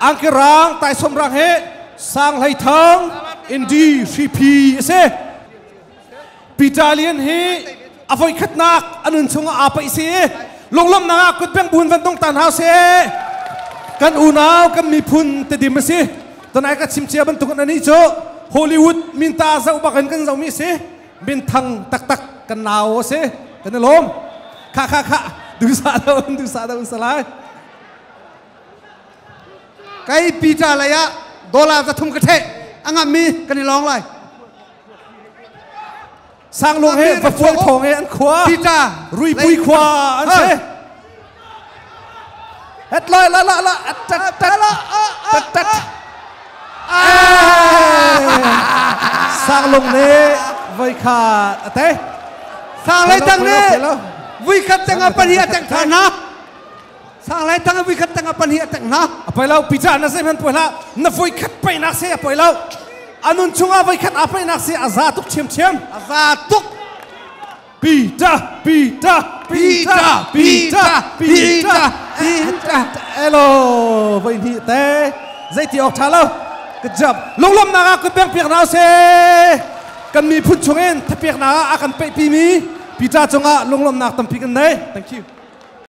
Angki rang taisawm rang he Sang Hlei Thang Indi Hripi a si. Peter Lian hi a voikhatnak a nun chungah aa paih si i lunglawmhnak ah kutbeng buin van dong tan hau seh. Kan unau kan miphun tedim a si. Tunai ka chim cia bantuk in anih cu Hollywood minta zoh bak in kan zohmi a si. Minthang taktak kan nau a si. Kan i lawm. Kha kha kha duhsah do in duhsah do in salai. Kai Peter lei ah dollar za thum ka theh a ngammi kan i lawng lai. Sanglung he Vafual thawng he an khua. Peter Ruipui khua an si. Het lai la la la tat tat tat tat. Sanglung nih voi kha a te. Sang lei tang nih vui khat teng a pali a teng than na. Sang lei tang vui khat teng a pali a teng na. A poi lo pica na zei hman poi hlah na voi khat pei nak se a poi lo. Anun chungah voi khat a pei nak se a za tuk chiam chiam. A za tuk. Peter Peter Peter Peter Peter Peter Hello voi hnih te zeiti awk ṭha lo good job lunglawmhnak ah kut beng piak hna usih kan miphun chungin thapiaknak ah a kan peihpi mi Peter cungah lunglawmhnak tampi kan nei thank you.